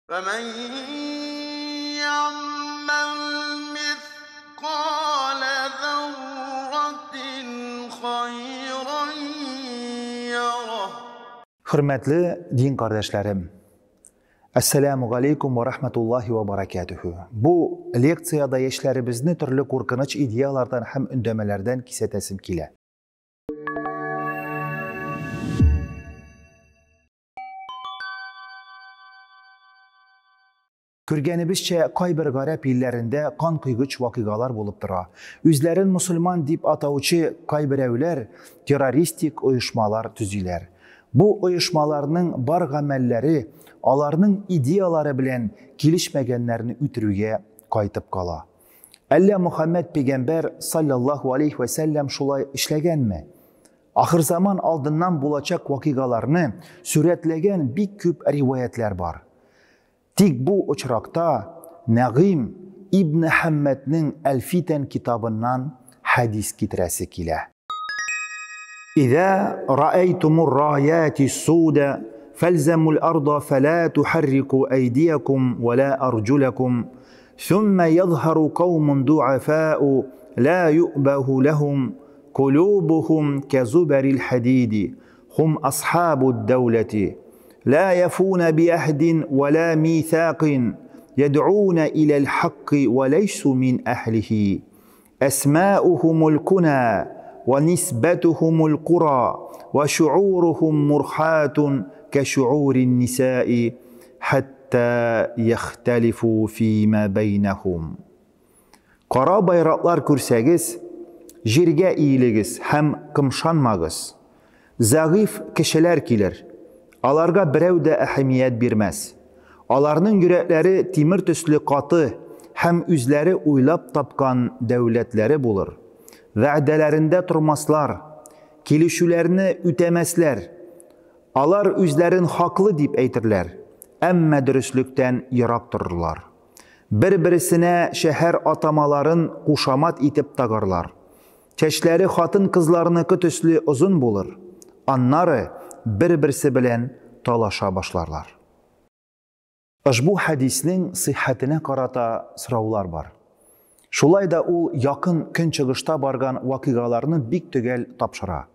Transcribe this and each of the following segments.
فمن يعمل مثقال ذرة خيرا يره. Хөрмәтле дин кардәшләрем, Әссәләмү галәйкүм вә рахматуллаһи вә баракатүһү. Бу лекциядә яшьләребезне төрле куркыныч идеялардан һәм өндәмәләрдән кисәтәсем килә. Күргәнебезчә, кайбер гарәп илләрендә канкойгыч вакыйгалар булып тора. Үзләрен мосылман дип атаучы кайберәүләр террористик оешмалар төзиләр. Бу оешмаларның бар гамәлләре аларның идеялары белән килешмәгәннәрне үтерүгә кайтып кала. Әллә Мөхәммәд пигамбәр саллаллаһу алейһи вә сәлләм шулай эшләгәнме? Ахырзаман алдыннан булачак вакыйгаларны сурәтләгән бик күп риваятьләр бар. Тик бу очракта Нәгыйм ибне Хәммәднең Әл-Фитән китабыннан хәдис китерәсе килә. Иза раәйтумур раяти суда фәлзәмул арда фәлә тухәррику әйдиякум вә лә арҗулякум сумма язһару каумун дуафау ла юъбәһу ләһум кулубухум кәзубәрил хәдиди хум асхабуд дәүләти لا يفون بعهد ولا ميثاق يدعون إلى الحق وليسوا من أهله أسماؤهم الكنى ونسبتهم القرى وشعورهم مرحاة كشعور النساء حتى يختلفوا فيما بينهم. Кара байраклар күрсәгез, җиргә иелегез һәм кымшанмагыз. Зәгыйфь кешеләр килер. Аларга берәү дә әһәмият бирмәс. Аларның йөрәкләре тимер төсле каты һәм үзләре уйлап тапкан дәүләтләре булыр. Вәгъдәләрендә тормаслар, килешүләрне үтәмәсләр. Алар үзләрен хаклы дип әйтерләр, әмма дөреслектән ерак торырлар. Бер-берсенә шәһәр атамаларын кушамат итеп тагарлар. Чәчләре хатын-кызларныкы төсле озын булыр. Аннары бер-берсе белән талаша башларлар. Ошбу хәдиснең сыйхәтенә карата сораулар бар. Шулай да ул Якын Көнчыгышта барган вакыйгаларны бик төгәл тапшыра.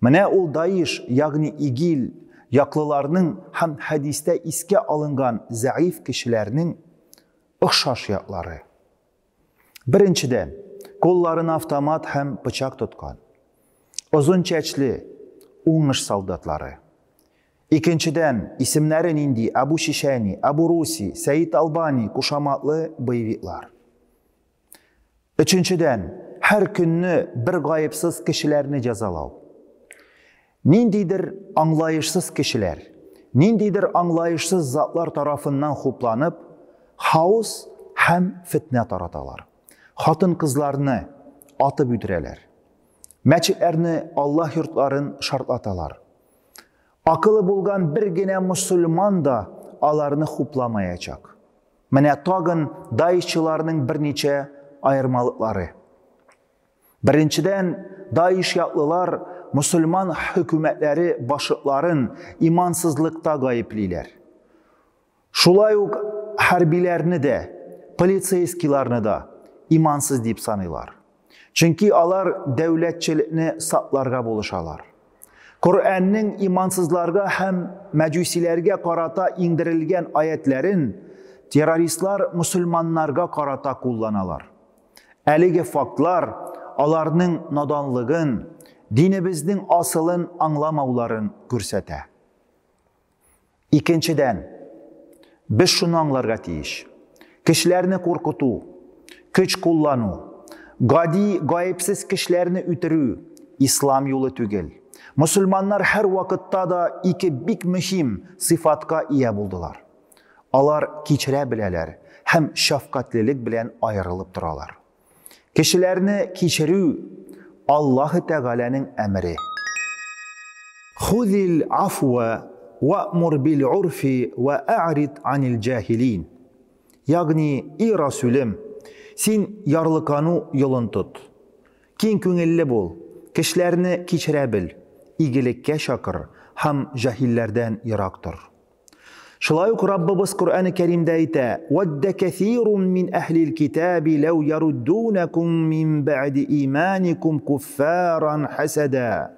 Менә ул ДАИШ, ягъни ИГИЛ яклыларның һәм хәдистә искә алынган зәгыйфь кешеләрнең охшаш яклары. Беренчедән, кулларына автомат һәм пычак тоткан, озын чәчле, уңыш солдатлары. Икенчедән, исемнәре нинди, Абу Шишәни, Абу Руси, Сәид Албани кушаматлы боевиклар. Өченчедән, һәр көнне бер гаепсез кешеләрне җәзалау. Ниндидер аңлаешсыз кешеләр, ниндидер аңлаешсыз затлар тарафыннан хупланып, хаос һәм фетнә тараталар. Хатын-кызларны атып үтерәләр. Мәчетләрне, Аллаһ йортларын шартлаталар. Акылы булган бер генә мөселман да аларны хупламаячак. Менә тагын даишчыларның берничә аермалыклары. Беренчедән, даиш яклылар мөселман хөкүмәтләре башлыкларын имансызлыкта гаеплиләр. Шулай ук хәрбиләрне дә, полицейскийларны да имансыз дип саныйлар. Чөнки алар дәүләтчелекне сакларга булышалар. Коръәннең имансызларга һәм мәҗүсиләргә карата иңдерелгән аятләрен террористлар мөселманнарга карата кулланалар. Әлеге фактлар аларның наданлыгын, динебезнең асылын аңламауларын күрсәтә. Икенчедән, без шуны аңларга тиеш. Кешеләрне куркыту, көч куллану, гади, гаепсез кешеләрне үтерү ислам юлы түгел. Мөселманнар һәр вакытта да ике бик мөһим сыйфатка ия булдылар. Алар кичерә беләләр һәм шәфкатьлелек белән аерылып торалар. Кешеләрне кичерү Аллаһы Тәгаләнең әмере. Хузил афва ва'мур бил урфи ва а'рид анил җаһилин. Ягъни, и Расүлем, син ярлыкану юлын тот. Киң күңелле бул, кешеләрне кичерә бел, игелеккә чакыр һәм җаһилләрдән ерак тор. Шулай ук Раббыбыз Коръәне Кәримдә әйтә: "Вадда кәсирун мин әһлил китаби ләү яруддунакум мин бәъди иманикум куффаран хасада.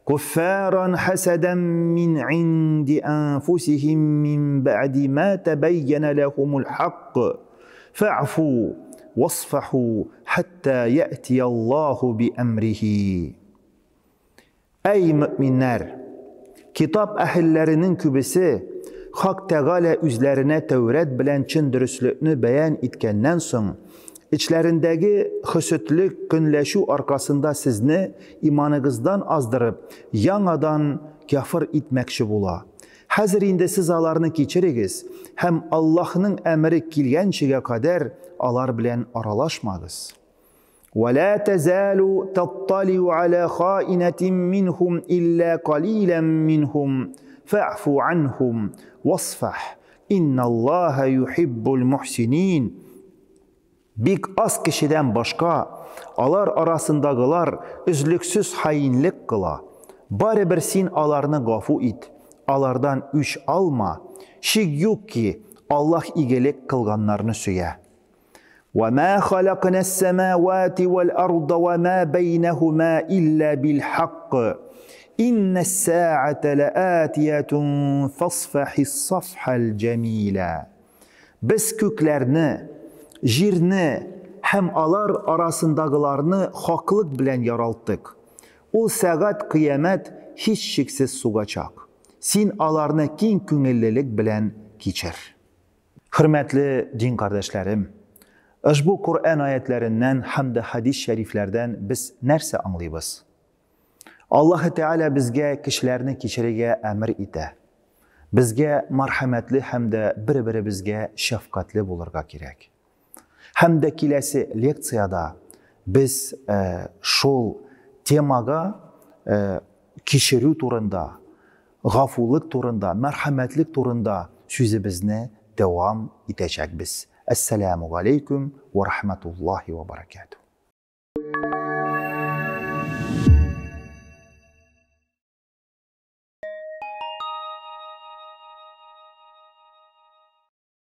Куффаран хасадан мин инди анфусихим мин бәъди ма табайяна лахумул хакк. Фа'фу васфаху хатта яъти Аллаху би әмрихи." Әй мөэминнәр! Китап әһелләренең күбесе, Хак Тәгалә үзләренә Тәүрәт белән чын дөреслекне бәян иткәннән соң, эчләрендәге хөсетлек, көнләшү аркасында сезне иманыгыздан аздырып, яңадан кяфер итмәкче була. Хәзер инде сез аларны кичерегез һәм Аллаһның әмере килгәнчегә кадәр алар белән аралашмагыз. ولا تزال تطلع على خائنة منهم إلا قليلا منهم فاعف عنهم واصفح إن الله يحب المحسنين Бик аз кешедән башка, алар арасындагылар өзлексез хаинлек кыла. Барыбер син аларны гафу ит, алардан үч алма. Шик юк ки, Аллаһ игелек кылганнарны сөя. وما خلقنا السماوات والأرض وما بينهما إلا بالحق إن الساعة لآتية فاصفح الصفح الجميل Без күкләрне, җирне һәм алар арасындагыларны хаклык белән яралттык. Ул сәгать кыямәт һичшиксез сугачак. Син аларны киң күңеллелек белән кичер. Хөрмәтле дин кардәшләрем, ошбу Коръән аятләреннән һәм дә хәдис шәрифләрдән без нәрсә аңлыйбыз? Аллаһы Тәгалә безгә кешеләрне кичерергә әмер итә. Безгә мәрхәмәтле һәм дә бер-беребезгә шәфкатьле булырга кирәк. Һәм дә киләсе лекциядә без шул темага кичерү турында, гафулык турында, мәрхәмәтлек турында сүзебезне дәвам итәчәкбез. Әссәламү галәйкүм вә рахматуллаһи вә баракатуһ.